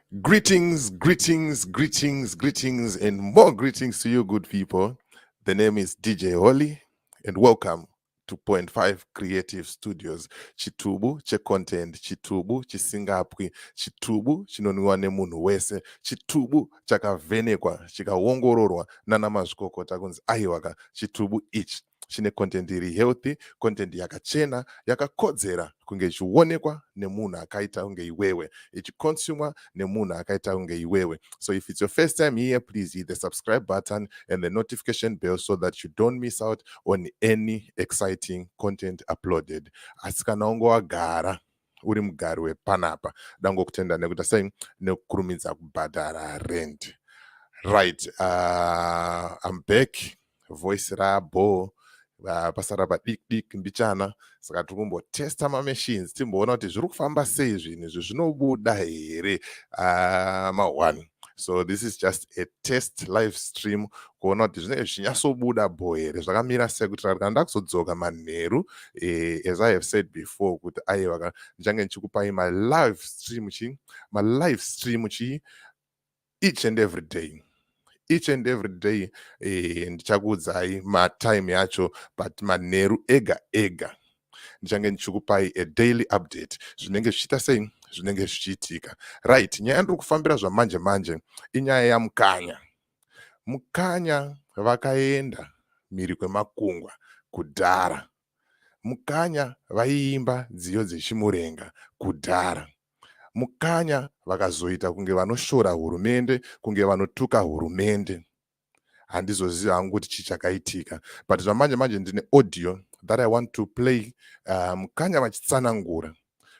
Greetings, greetings, greetings, greetings, and more greetings to you, good people. The name is DJ Holly, and welcome to Point 5 Creative Studios. Chitubu checontent, chitubu chisingapwi, chitubu chinonwiwa nemunhu wese, chitubu chakavhenekwa, chikaongororwa nana mazvikokota kunzi aiwaka chitubu ichi chine content iri healthy, content yakachena, yakakodzera kunge ichionekwa nemunhu akaita kunge iwewe, ichiconsumwa nemunhu akaita kunge iwewe. So if it's your first time here, please hit the subscribe button and the notification bell so that you don't miss out on any exciting content uploaded. Asi kana unge wagara uri mugari wepanapa, dangokutenda nekuita sei, nekukurumidza kubhadhara rent. Right, I'm back. Voice rabo pasara padiki diki mbichana, saka tiri kumbotesta mamachines, timboona kuti zviri kufamba sei, zvinhu izvi zvinobuda here ma1. So this is just a test live stream kuona kuti zvinenge zvichinyatsobuda bho here, zvakamira sei, kuitira kuti kana ndakuzodzoka manheru, as I have said before kuti aiwa, ndichange ndichikupai malive stream chi, malive stream chi, each and every day, each and every day. Ndichakuudzai matime yacho, but manheru ega ega ndichange ndichikupai a daily update, zvinenge zvichiita sei, zvinenge zvichiitika. Right, nyaya ndiri kufambira zvamanje manje inyaya yaMukanya. Mukanya vakaenda mhiri kwemakungwa kudhara. Mukanya vaiimba nziyo dzechimurenga kudhara. Mukanya vakazoita kunge vanoshora hurumende, kunge vanotuka hurumende. Handizozivi hangu kuti chii chakaitika, but zvamanje manje ndine audio that I want to play, Mukanya vachitsanangura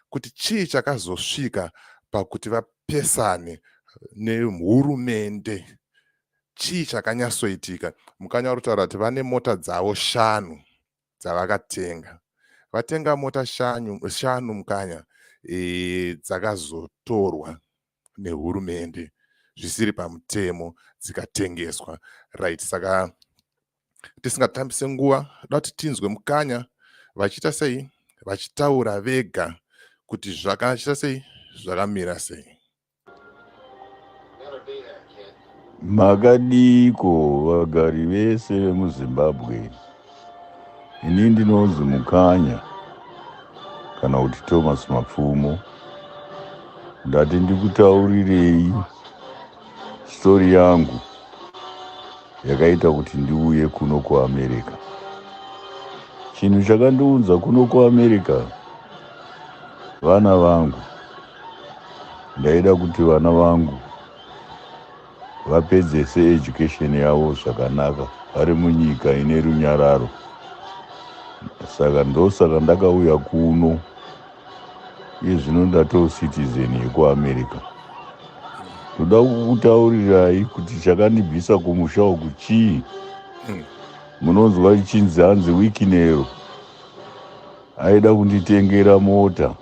kuti chii chakazosvika pakuti vapesane nehurumende, chii chakanyatsoitika. Mukanya vari kutaura kuti vane mota dzavo shanu dzavakatenga. Vatenga mota shanu Mukanya, dzakazotorwa nehurumende zvisiri pamutemo, dzikatengeswa. Right, saka tisingatambise nguva, da kuti tinzwe Mukanya vachiita sei, vachitaura vega kuti zvakaita sei, zvakamira sei. Makadiiko vagari vese vemuZimbabwe? Ini ndinonzi Mukanya kana kuti Thomas Mapfumo. Ndati ndikutaurirei stori yangu yakaita kuti ndiuye kuno kuAmerica. Chinhu chakandiunza kuno kuAmerica vana vangu. Ndaida kuti vana vangu vapedzese education yavo zvakanaka vari munyika ine runyararo, saka ndosaka ndakauya kuno. Iye zvino ndatoo citizen yekuAmerica. Ndoda kukutaurirai kuti chakandibvisa kumusha uku chii. Munonzwa ichinzi hanzi Wicknell aida kunditengera mota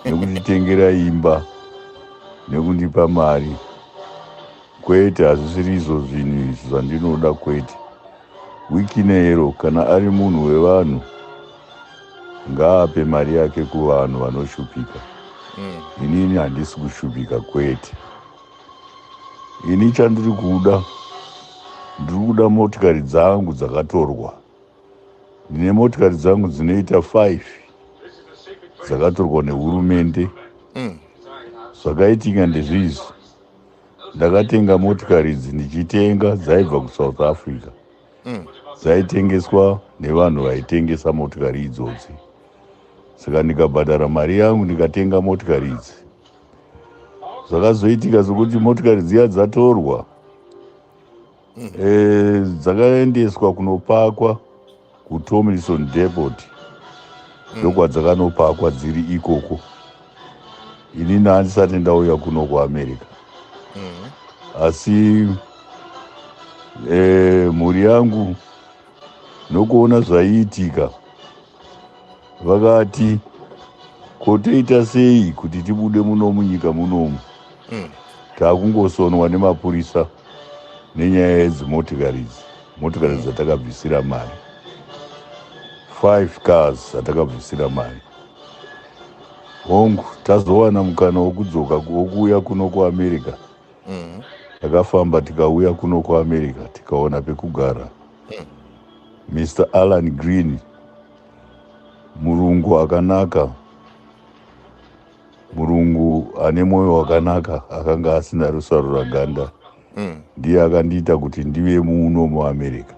nekunditengera imba nekundipa mari. Kwete, hazvisiri izvo zvinhu izvi zvandinoda, kwete. Wicknell kana ari munhu wevanhu, ngaape mari yake kuvanhu vanoshupika. Inini handisi kushupika, kwete. Ini chandiri kuda, ndiri kuda motikari dzangu dzakatorwa. Ndine motikari dzangu dzinoita 5 dzakatorwa nehurumende. Zvakaitika ndezvizvi: ndakatenga motikari idzi, ndichitenga dzaibva kuSouth Africa. Dzaitengeswa nevanhu vaitengesa motikari idzodzi, saka ndikabhadhara mari yangu, ndikatenga motikari idzi. Zvakazoitika sokuti motikari dziya dzatorwa, dzakaendeswa kunopakwa kuTomlinson Depot. Ndokwadzakanopakwa dziri ikoko. Inini handisati ndauya kuno kuAmerica, asi mhuri yangu nokuona zvaiitika vakati, "Kotoita sei kuti tibude muno munyika munomu?" Taakungosonwa nemapurisa nenyaya yedzimotikari idzi, motikari dzatakabvisira mari, five cars dzatakabvisira mari. Hongu, tazowana mukana wokudzoka, wokuuya kuno kuAmerica. Takafamba tikauya kuno kuAmerica, tikaona pekugara. Mr Alan Green, murungu akanaka, murungu ane mwoyo wakanaka, akanga asina rusaruraganda, ndiye akandiita kuti ndive muno muAmerica.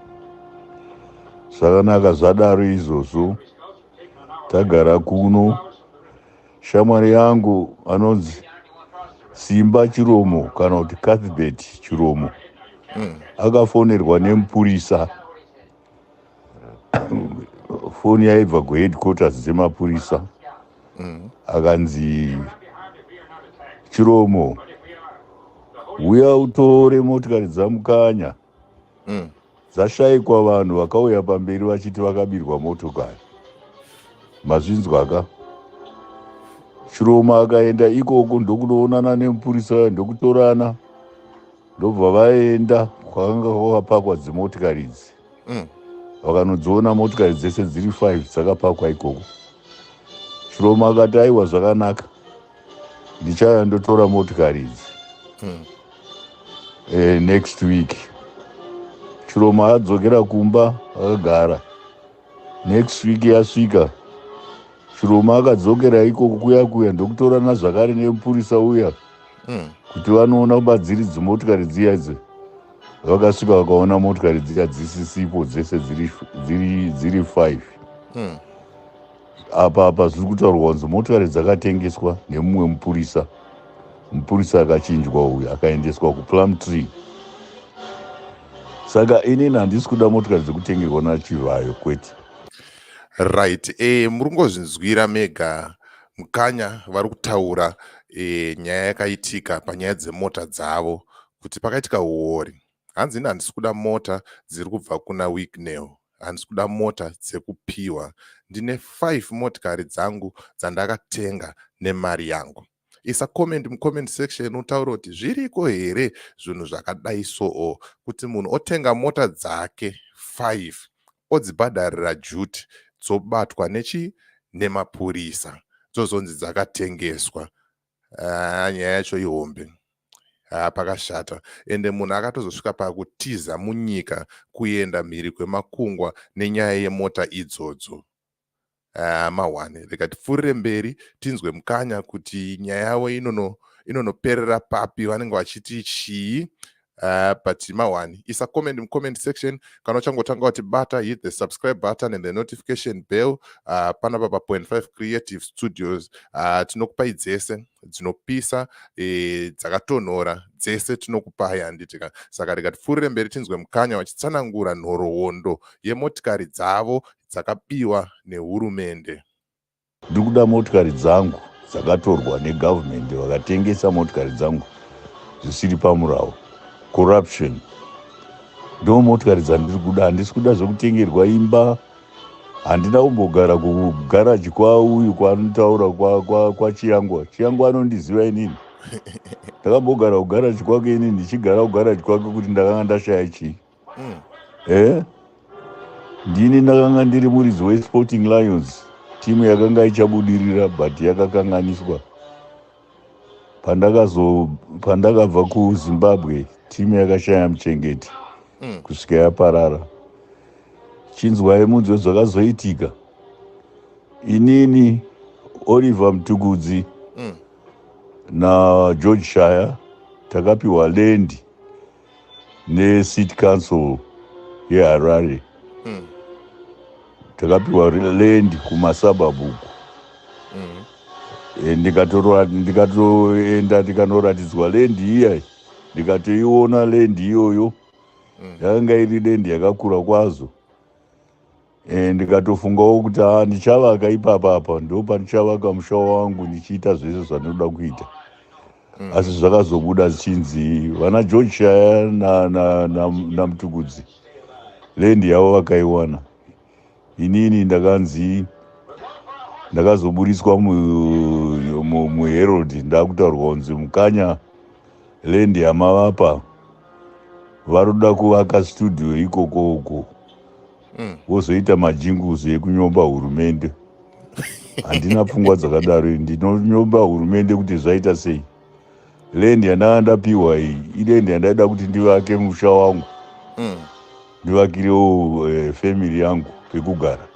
Zvakanaka zvadaro izvozvo. Tagara kuno, shamwari yangu anonzi Simba Chiromo, kana kuti Cuthbert Chiromo, akafonerwa nemupurisa. Foni yaibva kuheadquarters dzemapurisa. Akanzi, "Chiromo, uya utore motikari dzaMukanya. Dzashayikwa. Vanhu vakauya pamberi vachiti vakabirwa motokari." Mazvinzwaka? Chiromo akaenda ikoko, ndokunoonana nemupurisa uya, ndokutorana, ndobva vaenda kwakanga kwakapakwa dzimotikari idzi. Vakanodziona motikari dzese dziri 5 dzakapakwa ikoko. Chiromo akati, "Aiwa, zvakanaka, ndichauya ndotora motikari idzi next week." Chiromo adzokera kumba, akagara. Next week yasvika, Chiromo akadzokera ikoko kuya kuya, ndokutorana zvakare nemupurisa uya kuti vanoona kubadziri dzimotikari dziya idzi. Vakasvika, vakaona motikari dziya dzisisipo dzese, dziri 5. Apa zviri kutaurwa kunzi motikari dzakatengeswa nemumwe mupurisa. Mupurisa akachinjwa uyu, akaendeswa kuPlumtree. Saka inini handisi kuda motikari dzekutengerwa naChivhayo, kwete. Right, muri kungozvinzwira mega. Mukanya vari kutaura nyaya yakaitika panyaya dzemota dzavo, kuti pakaitika uori. Hanzi, "Ini handisi kuda mota dziri kubva kuna Wicknell, handisi kuda mota dzekupiwa. Ndine 5 motikari dzangu dzandakatenga nemari yangu." Isa comment mucomment section, utaure kuti zviriko here zvinhu zvakadai soo, kuti munhu otenga mota dzake 5, odzibhadharira duty, dzobatwa nechi nemapurisa, dzozonzi dzakatengeswa. Ah, nyaya yacho ihombe. Ha, pakashata. Ende munhu akatozosvika pakutiza munyika kuenda mhiri kwemakungwa nenyaya yemota idzodzo. Ma1, rega tipfuurire mberi, tinzwe Mukanya kuti nyaya yavo inonoperera papi, vanenge vachiti chii. But ma1, isa comment mucomment section. Kana uchangotanga kuti bata, hit the subscribe button and the notification bell. Panapa pa.5 Creative Studios, tinokupai dzese dzinopisa, dzakatonhora, dzese tinokupai, handitika? Saka rega tipfuurire mberi, tinzwe Mukanya vachitsanangura nhoroondo yemotikari dzavo dzakabiwa nehurumende. Ndiri kuda motikari dzangu dzakatorwa negavhumendi. Vakatengesa motikari dzangu zvisiri pamurawo, corruption. Ndo motikari dzandiri kuda. Handisi kuda zvekutengerwa imba. Handina kumbogara kugaraji kwauyu kwaanotaura, kwaChiyangwa. Chiyangwa anondiziva inini. Ndakambogara kugaraji kwake inini? Ndichigara kugaraji kwake kuti ndakanga ndashaya chii? E, ndini ndakanga ndiri muridzi weSporting Lions, timu yakanga ichabudirira, but yakakanganiswa. Pandakabva kuZimbabwe, timu yakashaya muchengeti kusvika yaparara. Chinzwai munzwe zvakazoitika. Inini, Oliver Mutukudzi naGeorge Shaya takapiwa land necity council yeHarare. Takapiwa land kumasuburbs uku. Ndikatoenda, ndikanoratidzwa land iya, ndikatoiona land iyoyo. Yakanga iri land yakakura kwazvo. Ndikatofungawo kuti, ha, ndichavaka ipapapa, ndo pandichavaka musha wangu, ndichiita zvese zvandinoda kuita. Asi zvakazobuda zvichinzi vana George Shaya naMutukudzi land yavo vakaiwana. Inini ndakanzi, ndakazoburiswa muHerald, ndakutaurwa kunzi, "Mukanya, land yamavapa, varoda kuvaka studio ikoko uko." Vozoita majinguzi ekunyomba hurumende. Handina pfungwa dzakadaro. Ndinonyomba hurumende kuti zvaita sei. Land yandanga ndapiwa iyi iland yandaida kuti ndivake musha wangu, ndivakirewo family yangu pekugara.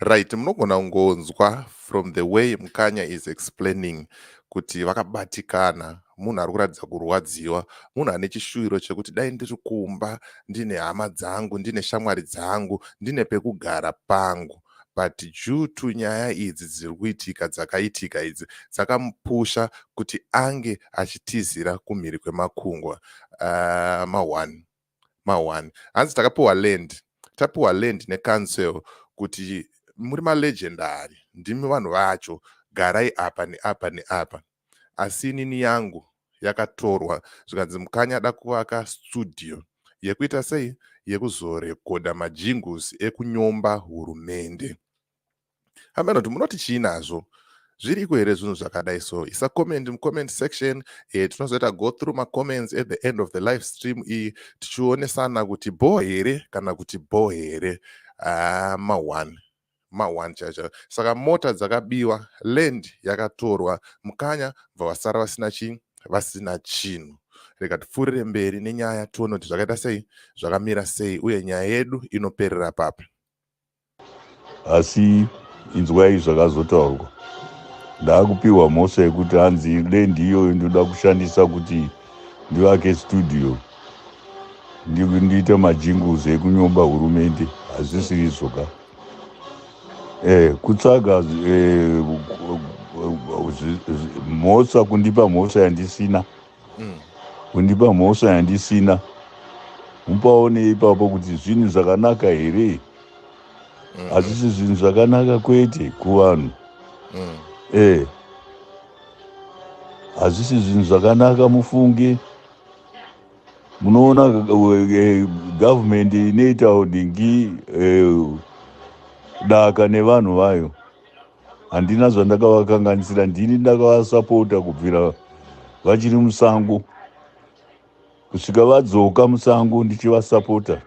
Right, munogona kungonzwa from the way Mukanya is explaining kuti vakabatikana. Munhu ari kuratidza kurwadziwa, munhu ane chishuwiro chekuti dai ndiri kumba, ndine hama dzangu, ndine shamwari dzangu, ndine pekugara pangu, but due to nyaya idzi dziri kuitika, dzakaitika idzi, dzakamupusha kuti ange achitizira kumhiri kwemakungwa. Ma1 ma1, hanzi takapiwa land, tapiwa land necouncil kuti muri malegendary, ndimi vanhu vacho, garai apa neapa neapa, asi inini yangu yakatorwa, zvikanzi Mukanya ada kuvaka studio yekuita sei, yekuzorekodha majingles ekunyomba hurumende. Hameno kuti munoti chii nazvo. Zviriko here zvinhu zvakadai? So isa comment mucomment section. Tinozoita go through macomments at the end of the live stream iyi, tichionesana kuti bho here kana kuti bho here. Ma1 ma1 chaicho. Saka mota dzakabiwa, land yakatorwa, Mukanya bva vasara vasina chii, vasina chinhu. Rega tipfuurire mberi nenyaya, tione kuti zvakaita sei, zvakamira sei, uye nyaya yedu inoperera papi. Asi inzwai zvakazotaurwa. Ndaakupiwa mhosva yekuti hanzi land iyoyo ndoda kushandisa kuti ndivake studio, ndiite majingles ekunyomba hurumende. Hazvisiri izvoka. Kutsvaga mhosva, kundipa mhosva yandisina, kundipa mhosva yandisina. Mupaone ipapo kuti zvinhu zvakanaka here? Hazvisi zvinhu zvakanaka, kwete, kuvanhu. Hazvisi zvinhu zvakanaka, mufunge. Munoona government inoita dingi daka nevanhu vayo. Handina zvandakavakanganisira. Ndini ndakavasapota kubvira vachiri musango kusvika vadzoka musango, ndichivasapota.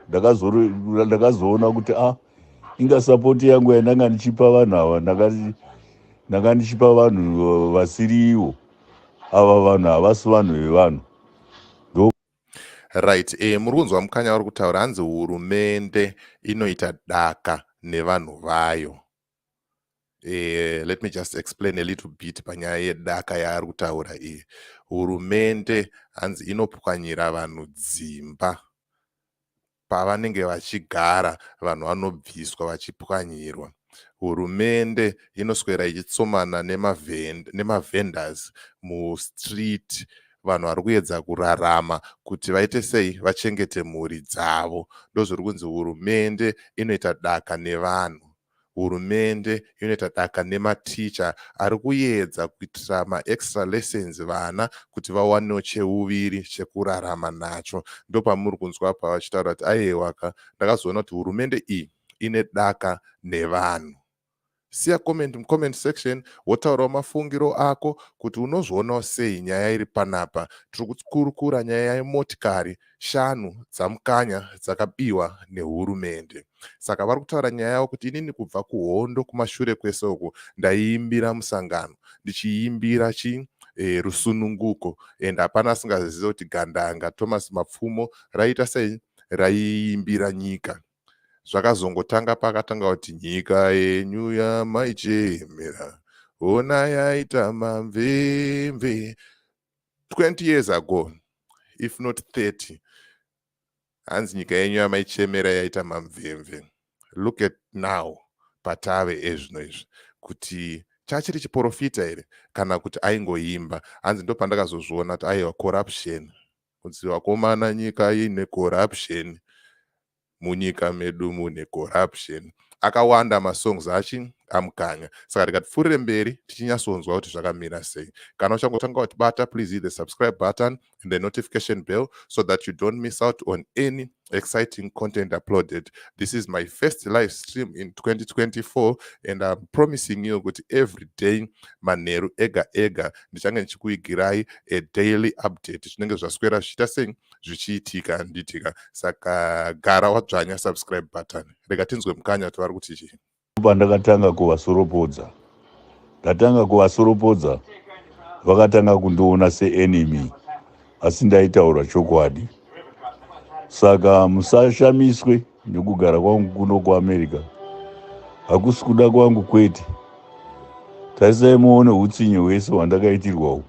Ndakazoona kuti a inga support yangu yandanga ndichipa vanhu ava, ndanga ndichipa vanhu vasiriivo. Ava vanhu havasi vanhu vevanhu. Right, muri kunzwa Mukanya vari kutaura, hanzi hurumende inoita daka nevanhu vayo. Let me just explain a little bit panyaya yedaka yaari kutaura iyi. Hurumende hanzi inopwanyira vanhu dzimba pavanenge vachigara, vanhu vanobviswa vachipwanyirwa. Hurumende inoswera ichitsomana nemavendors mustreet, vanhu vari kuedza kurarama kuti vaite sei, vachengete mhuri dzavo. Ndozviri kunzi hurumende inoita daka nevanhu. Hurumende inoita daka nematicha ari kuedza kuitira maextra lessons vana kuti vawanewo cheuviri chekurarama nacho. Ndopamuri kunzwa pavachitaura kuti aiwaka, ndakazoona kuti hurumende iyi ine daka nevanhu. Siya comment mucomment section, wotaurawo mafungiro ako kuti unozvionawo sei nyaya iri panapa. Tiri kukurukura nyaya yemotikari shanu dzaMukanya dzakabiwa nehurumende. Saka vari kutaura nyaya yavo kuti inini kubva kuhondo kumashure kwese uku ndaiimbira musangano, ndichiimbira chi rusununguko, and hapana asingazivi kuti gandanga Thomas Mapfumo raita sei, raiimbira nyika. Zvakazongotanga paakatanga kuti nyika yenyu yamaichemera ona yaita mamvemve 20 years ago, if not 30. Hanzi nyika yenyu yamaichemera yaita mamvemve. Look at now patave ezvino izvi, kuti chachiri chiprofita here kana kuti aingoimba. Hanzi ndo pandakazozviona kuti aiwa, corruption, kunzi vakomana, nyika ine corruption, munyika medu mune corruption. Akawanda masongs achi aMukanya. Saka tikatipfuurire mberi tichinyatsonzwa kuti zvakamira sei. Kana uchangotanga kutibata, please hit the subscribe button and the notification bell so that you don't miss out on any exciting content uploaded. This is my first live stream in 2024 and I'm promising you kuti every day manheru ega ega ndichange ndichikuigirai a daily update, zvinenge zvaswera zvichiita sei, zvichiitika nditika. Saka gara wadzvanya subscribe button. Rega tinzwe Mukanya kuti vari kuti chii. Pandakatanga kuvasoropodza, ndatanga kuvasoropodza, vakatanga kundiona seenemy, asi ndaitaura chokwadi. Saka musashamiswe nekugara kwangu kuno kuAmerica. Hakusi kuda kwangu, kwete. Tarisai muone utsinye hwese hwandakaitirwa uhu.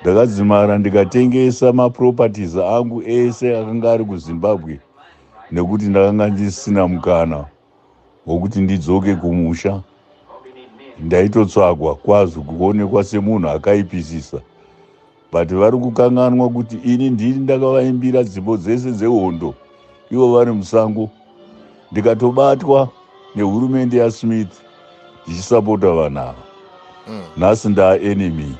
Ndakadzimara ndikatengesa maproperties angu ese akanga ari kuZimbabwe nekuti ndakanga ndisina mukana wokuti ndidzoke kumusha. Ndaitotsvagwa kwazvo, kuonekwa semunhu akaipisisa, but vari kukanganwa kuti ini ndini ndakavaimbira dzimbo dzese dzehondo ivo vari musango, ndikatobatwa nehurumende yaSmith ndichisapota vanhu ava. Nhasi ndaenemy.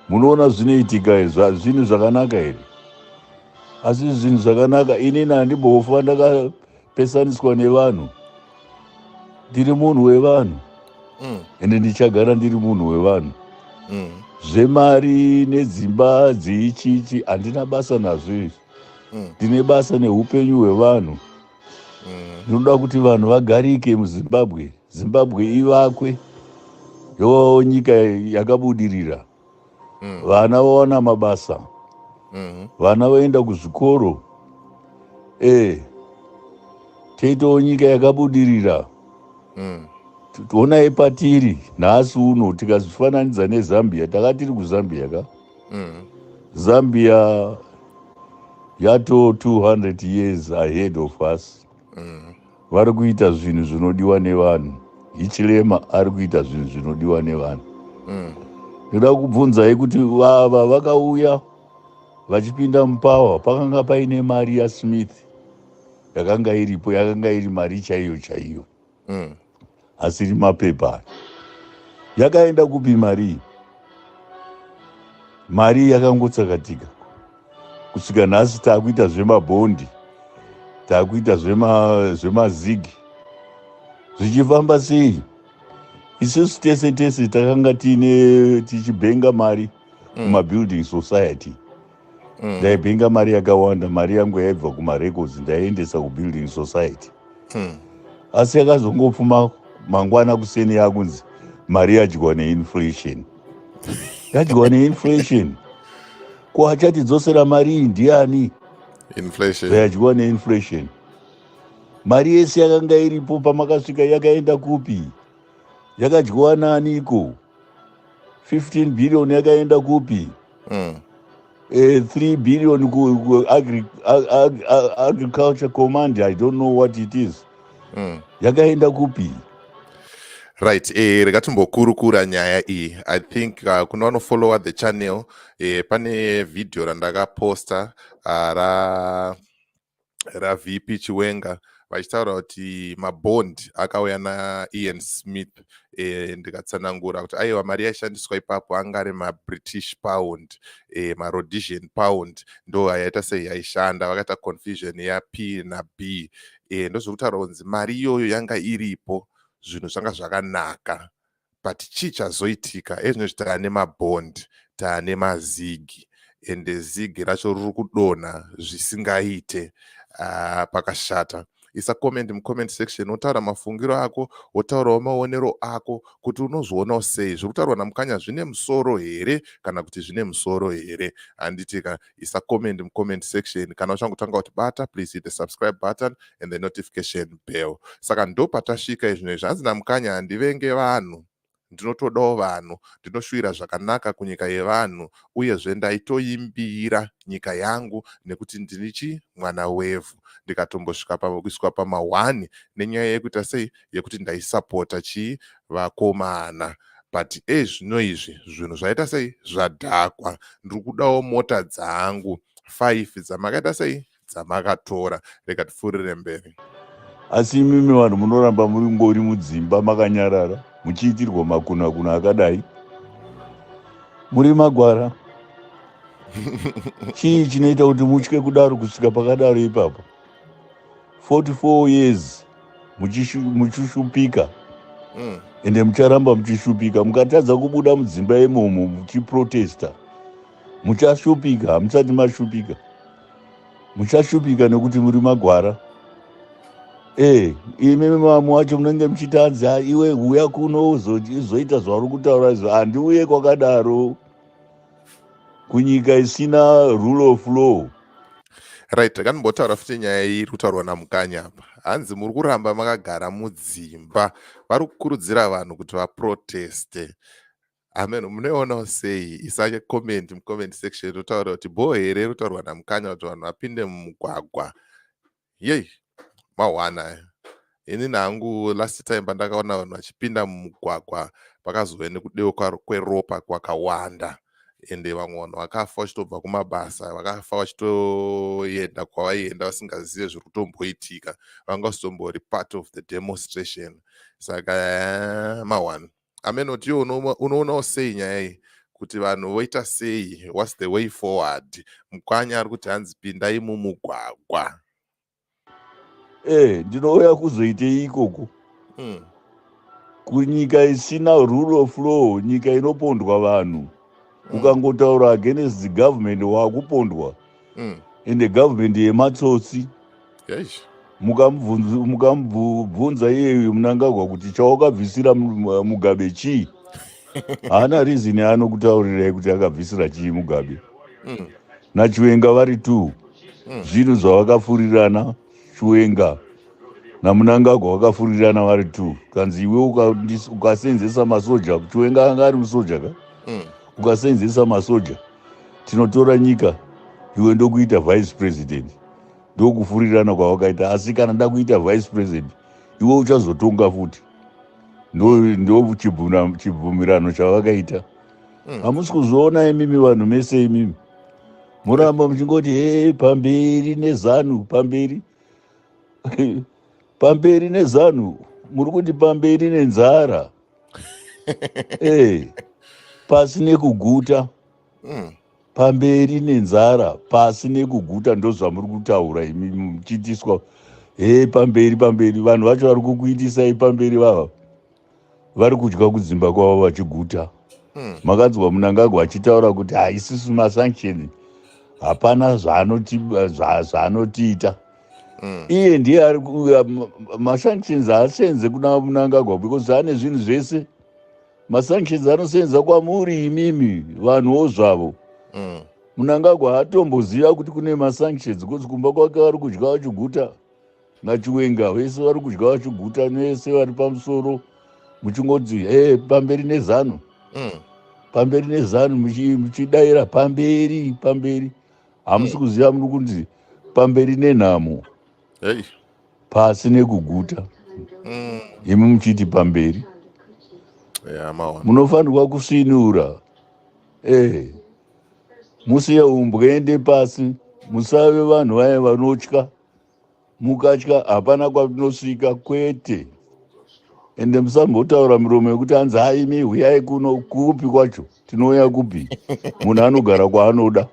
Munoona zvinoitika, zvinhu zvakanaka here? Asi zvinhu zvakanaka. Inini handimbofa ndakapesaniswa nevanhu. Ndiri munhu wevanhu, ende ndichagara ndiri munhu wevanhu. Zvemari nedzimba dzeichichi handina basa nazvo izvi. Ndine basa neupenyu hwevanhu. Ndinoda kuti vanhu vagarike muZimbabwe, Zimbabwe ivakwe, yovawo nyika yakabudirira, vana vawana mabasa, vana vaenda kuzvikoro, toitawo nyika yakabudirira. Tionai patiri nhasi uno, tikazvifananidza neZambia. Takatiri kuZambia ka. Zambia yato 200 years ahead of us. Vari kuita zvinhu zvinodiwa nevanhu. Hichilema ari kuita zvinhu zvinodiwa nevanhu. Ndoda kubvunzai kuti vava vakauya vachipinda mupower, pakanga paine mari yaSmith yakanga iripo, yakanga iri mari chaiyo chaiyo, asiri mapepa. Yakaenda kupi mari iyi? Mari yakangotsakatika kusvika nhasi. Taakuita zvemabhondi, taakuita zvemazigi. Zvichifamba sei? Isusu tese tese takanga tiine tichibhenga mari kumabuilding society. Ndaibhenga mari yakawanda. Mari yangu yaibva kumarecords ndaiendesa kubuilding society, asi yakazongopfuma mangwana kuseni yakunzi mari yadyiwa neinflation, yadyiwa neinflation. Ko achatidzosera mari iyi ndiani? Inflation. Zvayadyiwa neinflation, mari yese yakanga iripo pamakasvika yakaenda kupi? Yakadyiwa naaniko? 15 billion yakaenda kupi? 3 billion ku agriculture command, I don't know what it is. Yakaenda kupi? Right, rega timbokurukura nyaya iyi. I think kuna vanofollowa the channel, pane vhidhiyo randakaposta raVP Chiwenga vachitaura kuti mabond akauya naIan Smith, ndikatsanangura kuti aiwa, mari yaishandiswa ipapo anga ari maBritish pound, maRhodesian pound ndo yaita sei yaishanda. Vakaita confusion yaP naB. Ndozvekutaura kunzi mari iyoyo yanga iripo, zvinhu zvanga zvakanaka, but chii chazoitika ezvinozvi? Taane mabond, taane mazigi, ende zigi racho riri kudonha zvisingaite. Pakashata. Isa comment mucomment section, wotaura mafungiro ako, wotaurawo maonero ako kuti unozvionawo sei zviri kutaurwa naMukanya. Zvine musoro here kana kuti zvine musoro here? Handiti ka? Isa comment mucomment section. Kana uchangotanga kuti bata, please hit the subscribe button and the notification bell. Saka ndo patasvika izvino izvi. Hanzi naMukanya, handivenge vanhu, ndinotodawo vanhu, ndinoshuvira zvakanaka kunyika yevanhu, uyezve ndaitoimbira nyika yangu nekuti ndinichi mwana wevhu. Ndikatombosvika pakuiswa pama1 nenyaya yekuita sei, yekuti ndaisapota chii, vakomana. But ezvino izvi zvinhu zvaita sei, zvadhakwa. Ndiri kudawo mota dzangu 5 dzamakaita sei, dzamakatora. Rega tipfuurire mberi. Asi imimi vanhu munoramba muri ngori mudzimba makanyarara muchiitirwa makunakuna akadai, muri magwara. Chii chinoita kuti mutye kudaro kusvika pakadaro ipapo? 44 years muchishupika, ende mucharamba muchishupika. Mukatadza kubuda mudzimba imomo muchiprotesta, muchashupika. Hamusati mashupika, muchashupika nekuti muri magwara. Eh, imi vamwe wacho munenge muchiti hanzi "Ah, iwe uya kuno uzoita zvauri kutaura izvo. Handiuye kwakadaro, kunyika isina rule of law. Right, takanimbotaura futi nyaya iri kutaurwa naMukanya apa. Hanzi muri kuramba makagara mudzimba, vari kukurudzira vanhu kuti vaproteste. Amen, munoionawo sei? Isai comment mucomment section, totaura kuti bho here iri kutaurwa naMukanya kuti vanhu vapinde mumugwagwa. Yei, mahwana. Inini hangu last time pandakaona vanhu vachipinda mumugwagwa, pakazove nekudeuka kweropa kwakawanda, ende vamwe vanhu vakafa vachitobva kumabasa, vakafa vachitoenda kwavaienda vasingazive zviri kutomboitika, vanga vasitombori part of the demonstration. Saka mahwana. Amen, kuti iwe unoonawo sei nyaya iyi, kuti vanhu voita sei? What's the way forward? Mukanya ari kuti hanzi pindai mumugwagwa. Eh, ndinouya kuzoitei ikoko? Kunyika isina rule of law, nyika inopondwa vanhu. Ukangotaura against the government, wakupondwa. Ende government yematsotsi. Eish. Mukamubvunza iyeyu Mnangagwa kuti chawakabvisira Mugabe chii, haana reason yaanokutaurirai kuti akabvisira chii Mugabe. NaChiwenga vari two. Zvinhu zvavakafurirana, Chiwenga naMnangagwa vakafurirana vari two. Kanzi iwe ukasenzesa masoja, Chiwenga anga ari musoja ka. Ukasenzesa masoja, tinotora nyika, iwe ndokuita vice president. Ndokufurirana kwavakaita. Asi kana ndakuita vice president, iwe uchazotonga futi. Ndo chibvumirano chavakaita. Hamusi kuzviona imimi vanhu mese imimi, muramba muchingoti he, pamberi neZANU, pamberi, pamberi neZANU. Muri kuti pamberi nenzara, e pasi nekuguta. Pamberi nenzara, pasi nekuguta, ndo zvamuri kutaura imi muchiitiswa he, pamberi, pamberi. Vanhu vacho vari kukuitisai pamberi vava vari kudya kudzimba kwavo vachiguta. Makanzwa Mnangagwa achitaura kuti haisusu masanctions hapana zvaanotiita. Iye ndiye ari masanctions haasenze kuna Mnangagwa because ane zvinhu zvese. Masanctions anosenza kwamuri imimi vanhuwo zvavo. Mnangagwa haatomboziva kuti kune masanctions because kumba kwake vari kudya vachiguta, naChiwenga vese vari kudya vachiguta, nese vari pamusoro, muchingoti e pamberi neZANU. Pamberi neZANU, muchidayira pamberi, pamberi. Hamusi kuziva muri kunzi pamberi nenhamo. Hey. Pasi nekuguta. Imi muchiti pamberi. Yeah, maona. Munofanirwa kusvinura, eh, musiye umbwende pasi, musave vanhu vaya vanotya. Mukatya hapana kwatinosvika, kwete. Ende musambotaura miromo yekuti hanzi haimi huyai kuno. Kupi kwacho? Tinouya kupi? Munhu anogara kwaanoda,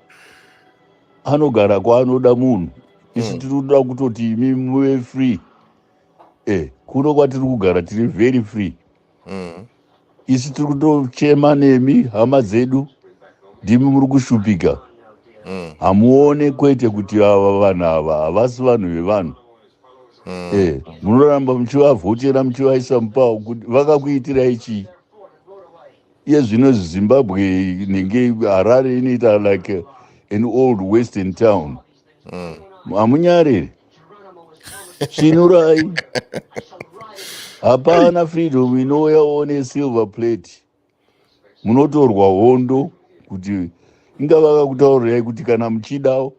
anogara kwaanoda munhu. Isu tiri kuda kutoti imi muve free. E kuno kwatiri kugara tiri very free. Isu tiri kutochema nemi hama dzedu, ndimi muri kushupika. Hamuone kwete kuti ava vanhu ava havasi vanhu vevanhu. E munoramba muchivavhotera, muchivaisa mupawo kuti vakakuitirai chii? Iye zvino Zimbabwe nenge Harare inoita like an old western town. Hamunyariri, svinurai. Hapana freedom inouya one silver plate. Munotorwa hondo kuti inga vakakutaurirai kuti kana muchidawo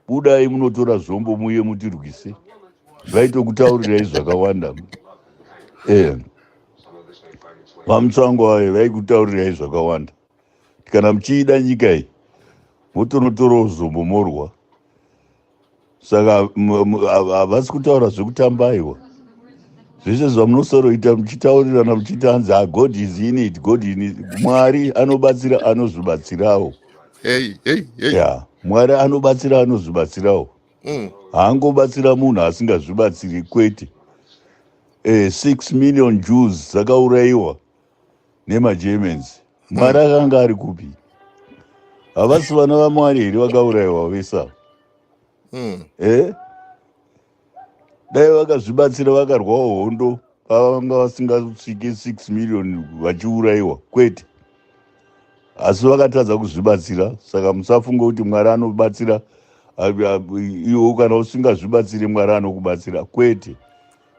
budai munotora zvombo muye mutirwise. Vaitokutaurirai zvakawanda. E vaMutsvango ayo vaikutaurirai zvakawanda, kana muchiida nyika iyi motonotorawo zombo morwa. Saka havasi kutaura zvekutamba, aiwa. Zvese zvamunosoroita muchitaurirana muchiti hanzi, "Ah, God is in it, God in it." Mwari anobatsira anozvibatsirawo. Hey, hey, hey. Ya, Mwari anobatsira anozvibatsirawo. Haangobatsira munhu asingazvibatsiri, kwete. 6 million Jews dzakaurayiwa nemaGermans. Mwari akanga ari kupi? Havasi vana vaMwari here vakaurayiwa vese ava? Eh? Dai vakazvibatsira, vakarwawo hondo, pavanga vasingasvike 6 million vachiurayiwa, kwete. Asi vakatadza kuzvibatsira. Saka musafunge kuti Mwari anobatsira iwo kana usingazvibatsiri, Mwari anokubatsira. Kwete,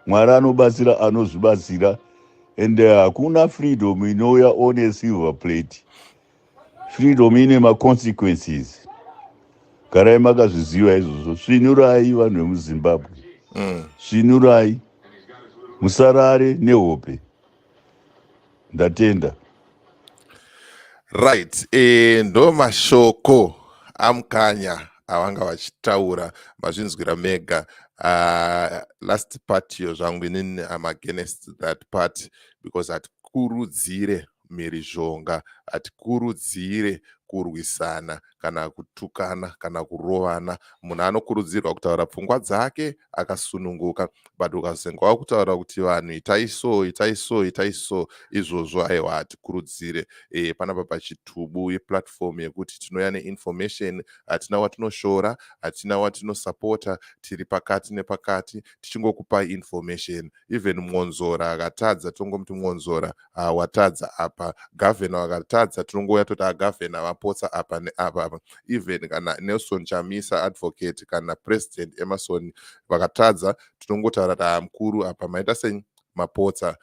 Mwari anobatsira anozvibatsira. And hakuna freedom inouya on a silver plate. Freedom ine maconsequences. Garai makazviziva izvozvo. Svinurai, vanhu vemuZimbabwe. Svinurai, musarare nehope. Ndatenda. Right, ndo mashoko aMukanya avanga vachitaura, mazvinzwira mega. Last part iyo zvangu inini am against that part, because hatikurudzire mhirizhonga, hatikurudzire kurwisana kana kutukana kana kurovana. Munhu anokurudzirwa kutaura pfungwa dzake akasununguka, but ukazenge wakutaura kuti vanhu itai so, itai so, itai so, izvozvo aiwa, hatikurudzire. Panapa pachitubu iplatform yekuti tinouya neinformation. Hatina watinoshora, hatina watinosapota, tiri pakati nepakati, tichingokupai information. Even Mwonzora akatadza, tongomuti Mwonzora watadza apa. Gavhena vakatadza, tinongouya toti agavhena vapotsa apa neapa apa. Even kana Nelson Chamisa advocate kana President Emmerson vakatadza, tinongotaura kuti mukuru, apa maita sei, mapotsa.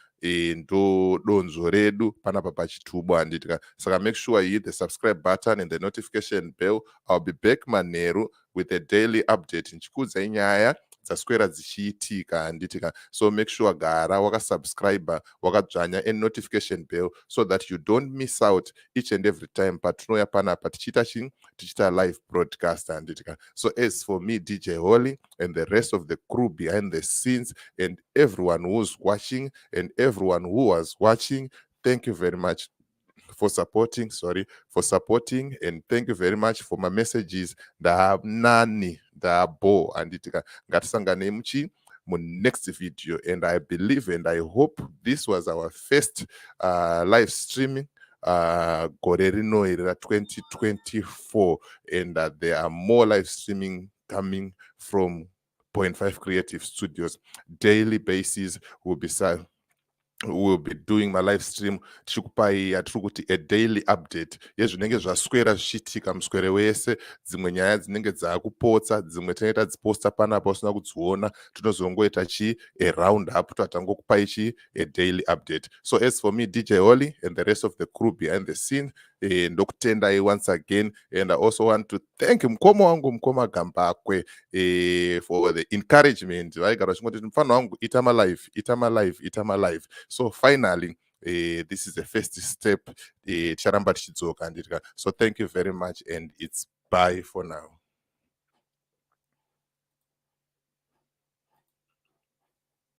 Ndo donzvo redu panapa pachitubu, handitika? Saka make sure you hit the subscribe button and the notification bell. I'll be back manheru with a daily update, ndichikuudzai nyaya dzaswera dzichiitika, handitika? So make sure gara wakasubscribe, wakadzvanya notification bell so that you don't miss out each and every time patinouya panapa tichiita chii? Tichiita live broadcast, handitika? So as for me, DJ Holly, and the rest of the crew behind the scenes, and everyone who's watching and everyone who was watching, thank you very much for supporting, sorry, for supporting, and thank you very much for my messages. Ndaanani, ndabo, handitika? Ngatisanganei muchi munext video. And I believe and I hope this was our first live streaming gore rino iri ra2024, and there are more live streaming coming from Point 5 Creative Studios. Daily basis will be doing malive stream, tichikupai yatiri kuti a daily update yezvinenge zvaswera zvichiitika muswere wese. Dzimwe nyaya dzinenge dzaakupotsa, dzimwe tinenge tadziposta panapa usina kudziona, tinozongoita chi a round up, tatangokupai chi a daily update. So as for me, DJ Holly, and the rest of the crew behind the scene, ndokutendai once again. And I also want to thank mukoma wangu, mukoma Gambakwe, for the encouragement. Vaigara vachingoti, "Mufana wangu, ita malive, ita malive, ita malive." So finally, this is the first step. Ticharamba tichidzoka, handitika? So thank you very much, and it's bye for now.